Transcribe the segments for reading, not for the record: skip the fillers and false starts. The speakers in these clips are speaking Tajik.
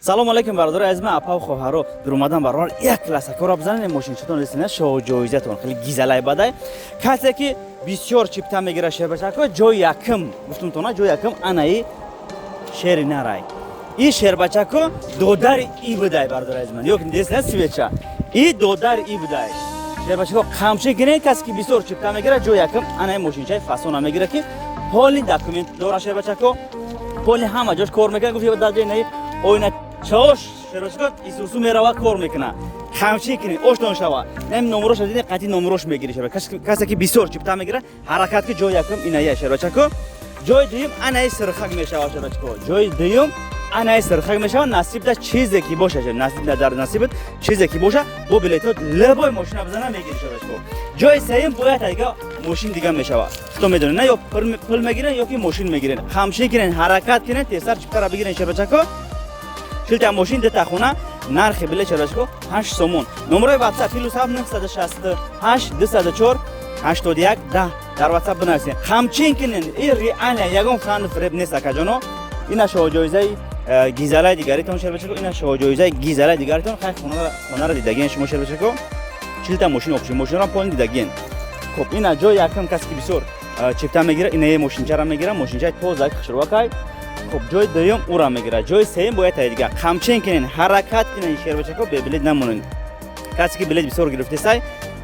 Салому алейкум, бародари азиз, апа, хоҳаро. Дуромадан баробар як лайкакора бизанед. Мошинчатон ресина, шоҳҷоизатон хеле гизалай бадай. Касе ки бисёр чипта мегира, шербачако, ҷои якм гуфтумтона, ҷои якм анаи шери нарай. И шербачако додари и будай, бародари азиз ман. Ё десина свеча. И додари и будай. Шербачако, қамчи гирен, касе ки бисёр чипта мегира, ҷои якм анаи мошинчаи фасона мегира, ки полный документ дора, шербачако, полный ҳама ҷош кор мекунад. Гуфт, дар ҷои наи оина чош, шербачако, исусу мерава, кор мекуна. Қамчи кунед, оштон шава. Нами номерош дидин, қатъи номерош мегири, шерба. Касе ки бисёр чипта мегира, ҳаракат ки, ҷои якум иная, шербачако. Ҷои дуюм анаи сирхак мешава, шербачако. Ҷои дуюм анаи сирхак мешава. Насибда чизе ки боша, насиб дар насибат чизе ки боша, бо билетот любой мошина бизана, мегири, шербачако. Ҷои сеюм бояд дига мошин дига мешава. Худо медонед, на ё пул мегирен, ё ки мошин мегирен. Қамчи кунен, ҳаракат кунен, тезтар чиптара бигирен, шербачако. 40та мошин, дута хона. Нархи билет, шербачако, 8 сомон. Номерои WhatsApp +7 968 204 81 10. Дар WhatsApp бинависен. Қамчин кунен, и реально ягон фанду фиреб нест, акаҷоно. Ина шоҳҷоизаи гизалаи дигаритон, шербачако. Ина шоҳҷоизаи гизалаи дигаритон. Хай, хонара дидаген шумо, шербачако. 40та мошин общий, мошинро полный дидаген. Хуб, ина ҷои якум, касе ки бисёр чипта мегира, ина мошинчара мегира, мошинчаи тоза, хушрӯакай. Хуб, ҷои дуюм ура мегира, ҷои сеюм бояд таи дига. Қамчин кунен, ҳаракат кунен, шербачако, бебилет намонен. Касе ки билет бисёр гирифтесай,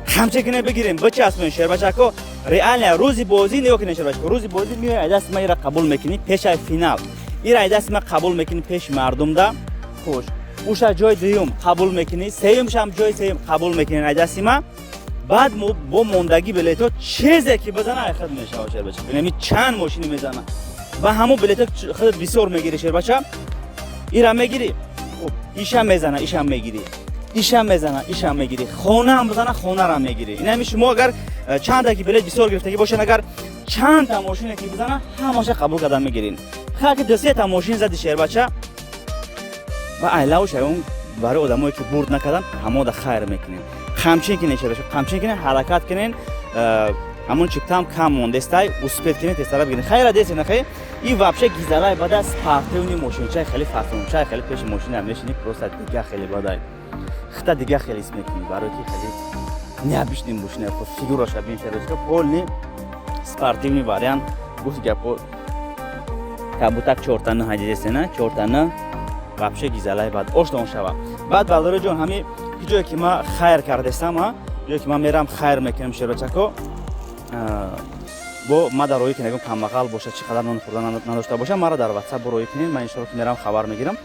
қамчин кунен, бигирен, бичаспен, шербачако. Реально рӯзи бозӣ нигоҳ кунен, шербачако, рӯзи бозӣ меои, ай дасти ма ира қабул мекунӣ пешаи финал, ира ай дасти ма қабул мекунӣ пеши мардумда. Хуш, уша ҷои дуюм қабул мекунӣ, сеюмшам ҷои сеюм қабул мекунӣ ай дасти ма. Баъд бо мондагӣ билетҳо чизе ки бизана, ай худ мешава, шербача. Инами чанд мошини мезана, ба ҳамон билетҳо худат бисёр мегирӣ, шербача. Ира мегирӣ, хуб, иша мезана, ишам мегирӣ, ишам мезана, ишам мегирӣ, хонаам бизана, хонарам мегирӣ. Инами шумо агар чанда ки билет бисёр гирифтагӣ бошед, агар чандта мошине ки бизана, ҳамаша қабул карда мегирин. Ха, ки дусета мошин зади, шербача, ва айлавш он барои одамое ки бурд накардан, ҳамода хайр мекунем. Қамчин кунен, шербача, қамчин кунен, ҳаракат кунен. Ҳамон чиптам кам мондестай, успеть кунен, тезтара бигирен. Хайра деси нахай, и вообще гизалай бада, спортивный мошинчай, хеле фасончай, хеле пеши мошина мешини, просто дига хеле бадай, хита дига хеле ис мекунӣ, барои ки хеле необычный мошина, фигураша бин, шербача, полный спортивный вариант. Гуфти гапо, кабутак чортана ҳадидесена, чортана, вообще гизалай бад, оштон шава. Баъд, бародари ҷон, ҳами ҷое ки ма хайр кардесам, ҷое ки ман мерам, хайр мекунам, шербачако, бо ма дар роҳӣ ки ягон камбағал боша, чӣ қадар нон хӯрда надошта боша, маро дар WhatsApp бо роҳӣ кунед. Ман иншоалло ки мерам, хабар мегирам.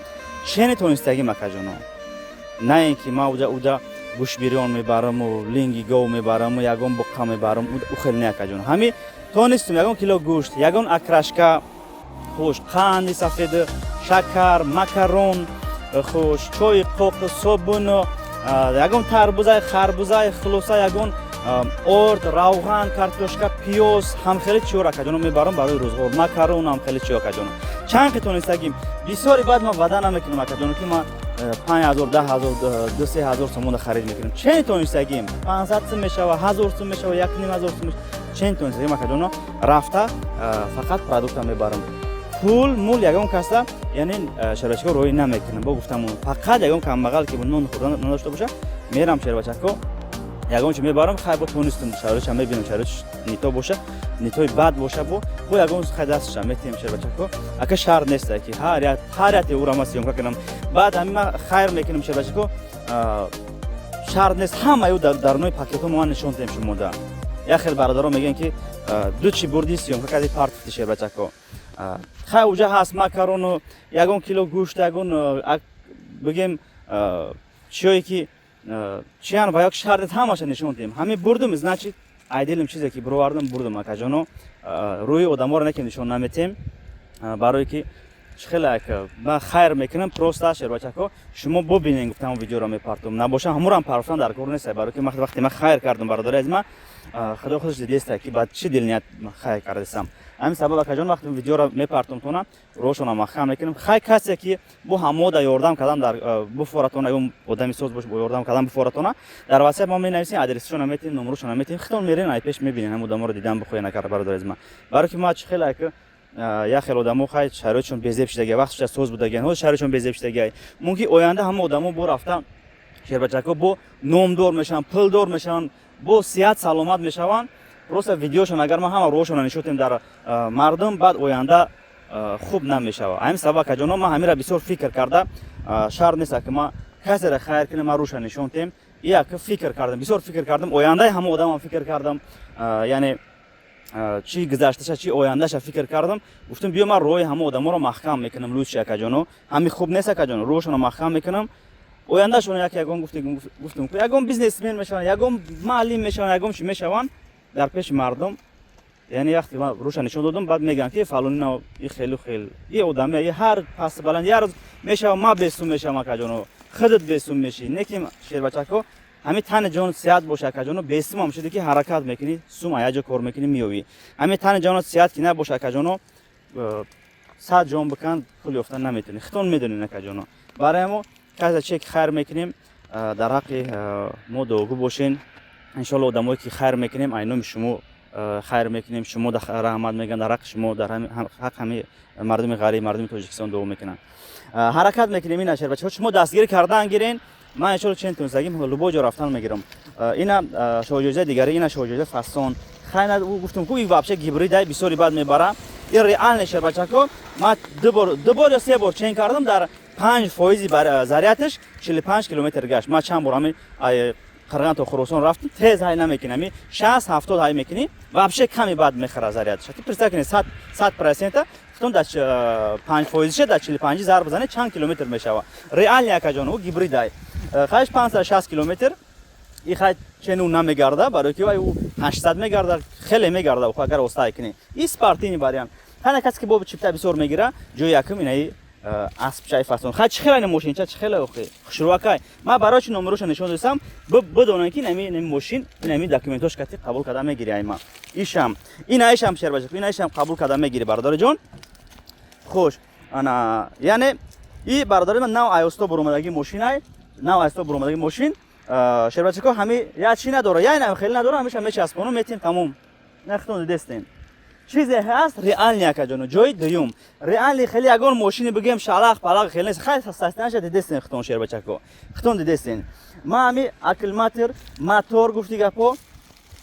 Чени тонистагим, акаҷоно, на ин ки ма уҷа гӯшбирён мебараму, линги гов мебараму, ягон буққа мебарам, ӯ хеле не, акаҷоно. Ҳами тонистум ягон кило гӯшт, ягон окрошка, хуш, қанди сафеду, шакар, макарон, хуш, чойи қоқ, собуну, ягон тарбузай, харбузай, хулоса, ягон орд, равған, картошка, пиёз, ҳамхеле чиёр, акаҷоно, мебарам барои рӯзғор, макарон, ҳамхеле чиё, акаҷоно, чанд ки тонистагим. Бисёри баъд ман ваъда намекунам, акаҷоно, ки ман 5000, 10 000, 2-3 ҳазор сомонда харид мекунам. Чен тонистагим, 500 сум мешава, 1000 сум мешава, 1500 сум, чен тонистагим, акаҷоно, рафта фақат продукта мебарам. Пул мул ягон каса, яъне шербачако, роҳӣ намекунам. Бо гуфтам, фақат ягон камбағал ки нон хӯрда надошта боша, мерам, шербачако, ягон чи мебарам. Хай, бо тонистум, шароитша мебинам, шароитш нито боша, нитои бад боша, бо ягон хай дастша метиҳем, шербачако. Ака, шарт неста ки ҳар яте ура ма съёмка кунам. Баъд ҳами ма хайр мекунам, шербачако, шарт нест ҳамаи ӯ дарунои пакетҳо ман нишон диҳем шумода. Як хел бародаро мегӯянд, ки ду чи бурди, съёмка карди, партифти, шербачако. Хай, уҷа ҳаст макарону, ягон кило гӯшт, ягон, бигем, чиёе ки чиян ва як шарт ҳамаша нишон диҳем. Ҳамин бурдум, значит, айдилим чизе ки бировардам, бурдум, акаҷоно. Рӯи одаморо не ки нишон наметем, барое ки хеле ман хайр мекунам просто, шербачако, шумо бубинен, гуфтам, видеоро мепартум, набошам, ҳамурам партофтан дар кор нест, барое ки вақте ман хайр кардам, бародари аз ман, худо худаш дидеста, ки ба чӣ дилният хайр кардасам. Ҳамин сабаб, акаҷон, вақте видеоро мепартум, тона роҳшона махкам мекунам. Хай, касе ки бо ҳамода ёрдам кардам дар буфоратона, ягон одами соз бош, бо ёрдам кардам буфоратона, дар WhatsApp мо менависем, адресшона метиҳем, номерошона метиҳем, хитон мерен, ай пеш мебинен, ҳам одаморо дидан бихоҳед накарда, бародари аз ман, барое ки ма чӣ хеле Як хел одамо, хай, шароитшон безеб шудагия, вақтша соз будагиян, ҳозир шароитшон безеб шудагия. Мумкин, оянда ҳама одамо бо рафта, шербачако, бо номдор мешаванд, пулдор мешаванд, бо сиҳат саломат мешаванд. Просто видеошон, агар ман ҳама роҳшонро нишон дар мардум, баъд оянда хуб намешавад. Ҳамин сабаб, акаҷоно, ман ҳамира бисёр фикр карда, шарт нест, ки ман касеро хайр кунем, ман рӯша нишон тем. Як фикр кардам, бисёр фикр кардам, ояндаи ҳама одамам фикр кардам, яъне чӣ гузашташа, чӣ ояндаша фикр кардам. Гуфтам, биё, ман роҳи ҳама одаморо маҳкам мекунам лучше, акаҷоно. Ҳами хуб нест, акаҷоно, роҳшонро маҳкам мекунам. Ояндашон як ягон, гуфтем, ягон бизнесмен мешаванд, ягон маълим мешаванд, ягон чи мешаванд дар пеши мардум. Яъне вақте ман рӯша нишон додам, баъд мегӯянд, ки фалонина и хелу хел и одаме и ҳар паст баланд як рӯз мешава. Ман бесум мешавам, акаҷоно, худат бесум мешӣ. Не ки, шербачако, ҳами тани ҷон сиҳат боша, акаҷоно, бесумам шуде, ки ҳаракат мекунӣ, сум аяҷо кор мекунӣ, меёвӣ. Ҳами тани ҷонот сиҳат ки набоша, акаҷоно, 100 ҷон бикан, пул ёфта наметавонӣ. Хитон медонед, акаҷоно. Барои мо касе чек хайр мекунем, дар ҳаққи мо дуогӯ бошен. Иншоалло, одамое ки хайр мекунем, ай номи шумо хайр мекунем, шумо раҳмат мегӯянд дар ҳаққи шумо, дар ҳақ ҳами мардуми ғариб, мардуми Тоҷикистон дуо мекунанд. Ҳаракат мекунем. Ина, шербачаҳо, шумо дастгирӣ кардан гирен. Ман иншоалло чен тунистагим, любой ҷо рафтан мегирам. Ина шоҳҷоизаи дигари, ина шоҳҷоиза фасон. Хайна, гуфтум ку, и вообще гибридай, бисёри бад мебара. И реальный, шербачако. Ман 2 бор ё 3 бор чен кардам, дар 5 фоизи зарядаш 45 километр гашт. Ман чанд бор ҳами Қирған то Хуросон рафтам, тез ҳай намекунӣ, ами 60-70 ҳай мекунӣ, вообще ками бад мехӯра зарядаш. Представь кунед, 100%-а хутон дар 5 фоизиша дар 45 зарб бизанед, чанд километр мешава? Реальный, акаҷон, ӯ гибридай. Хайш 560 километр. И хай чену намегарда, барои ки вай ӯ 800 мегарда, хеле мегарда, агар оста кунӣ. И спортивный вариант. Ҳана касе ки бо чипта бисёр мегира, ҷои якум инаи аспчаи фасон. Хай, чӣ хела ина мошинча, чӣ хела охи хушрӯакай. Ман барои чи номероша нишон додам, бидонам, ки инами мошин, инами документош кати қабул карда мегири. Айма ишам, ина ишам, шербачак, ина ишам қабул карда мегири, бародари ҷон. Хуш, ана, яъне и бародари ман нав айосто буромадаги мошинай, нав айосто буромадаги мошин, шербачако. Ҳами я чӣ надора, я инам хеле надора, ҳамеша мечаспону метим, тамом. Нахтон дидестем, чизе ҳаст реальный, акаҷоно. Ҷои дуюм реальный, хеле ягон мошини бигӯем, шалақ палақ хеле нест. Хай, састанаша дидестен хитон, шербачако, хитон дидестен. Ма ҳами аккумулятор, мотор, гуфти гапо,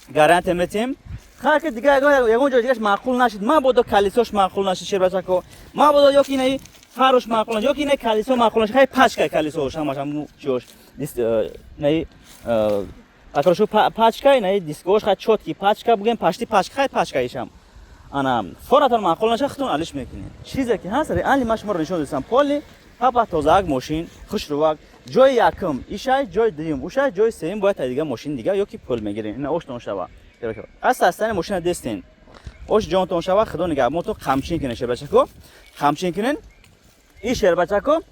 гарантия метем. Хай, ки дига ягон ҷои дигаш маъқул нашид, мабодо колесош маъқул нашид, шербачако, мабодо ё ки инаи фарош маъқул нашид, ё ки инаи колесо маъқул нашид. Хай, пачка колесош ҳамаш ҳаму чиош, инаи акрошу пачка, инаи дискош, хай, чёткий пачка бугем, пашти пачка, хай, пачка ишам. Ана форатон маъқул наша, худтон алиш мекунед. Чизе ки ҳаст, реально ман шуморо нишон додам. Поли папа, тозаак мошин, хушрувак. Ҷои якум ишай, ҷои дуюм ушай, ҷои сеюм бояд дига мошин дига ё ки пул мегирем. Ина оштон шава, аста астани мошина дестен, ош ҷонтон шава. Худо нигаҳбонтон. Қамчин кунен, шербачако, қамчин кунен. И шербачако,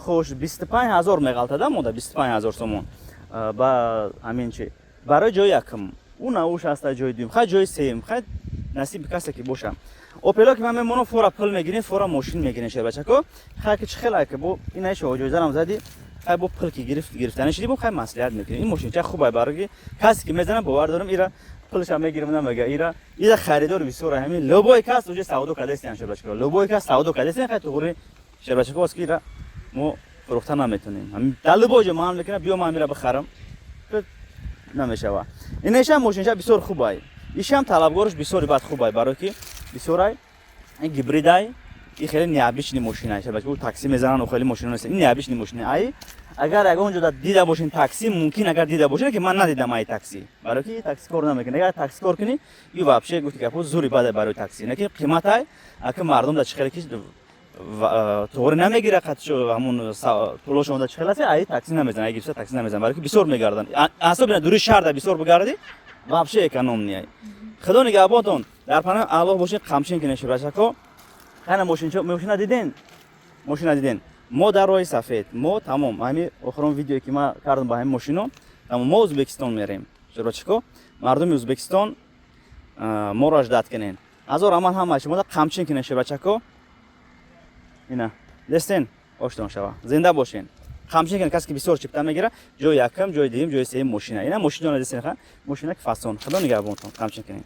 хуш, 25 000 меғалтада монда, 25 000 сомон ба ҳамин чи барои ҷои якум. Ӯ науш ҳаста, ҷои дуюм, хай, ҷои сеюм, хай, насиби касе ки боша. Опело ки ман мемонам, фора пул мегирем, фора мошин мегирем, шербачако. Хай, ки чӣ хеле ки бо инаи шоҳҷоизарам зади, хай, бо пул ки гирифт, гирифтани шиди, бо хай маслиҳат мекунем. Ин мошинча хубай, барои касе ки мезана, бовар дорам, ира пулша мегирам, намега. Ира харидор бисёр, ҳамин любой кас уже савдо кардастиам, шербачако, любой кас савдо кардастиам. Хай, туғри, шербачако, аст ки ира мо фурӯхта наметонем. Ҳамин дар любой ҷо ман мекунам, биё, ман ира бихарам, намешава. Инешам мошинча бисёр хубай, ишам талабгорш бисёри бад хубай, барое ки бисёрай, ин гибридай, и хеле необычный мошина. Такси мезананд, хеле мошина нест, ин необычный мошина. Ай агар ягон ҷо дида бошин такси, мумкин агар дида бошин, ки ман надидам ай такси, барое ки такси кор намекунад. Агар такси кор кунӣ, и вообще, гуфти гапо, зури бадай барои такси. Не ки қиматай, аки мардум да чӣ хеле ки тоғри намегира, ҳамун пулошон да чӣ хел аст, ай такси намезанад, ай гирифта такси намезанад, барое ки бисёр мегарданд. Особенно дури шаҳрда бисёр бигарди, вообще экономный ай. Худо нигаҳбонтон, дар паноҳи Аллоҳ бошед. Қамчин кинед, шурачако. Қана мошинчо, мошина диден, мошина диден. Мо дар роҳи сафед, мо тамом. Ҳами охирон видеое ки ман кардам ба ҳамин мошино, тамом. Мо Ӯзбекистон мерем, шурачако. Мардуми Ӯзбекистон моро ждать кунен. Ҳазор амал ҳама шумо қамчин кинед, шурачако. Ина дестен, оштон шава, зинда бошен. Қамчин кунед. Касе ки бисёр чипта мегира, ҷои якум, ҷои дуюм, ҷои сеюм мошина. Ина мошинона дестен, ха, мошина ки фасон. Худо нигаҳбонтон, қамчин кунед.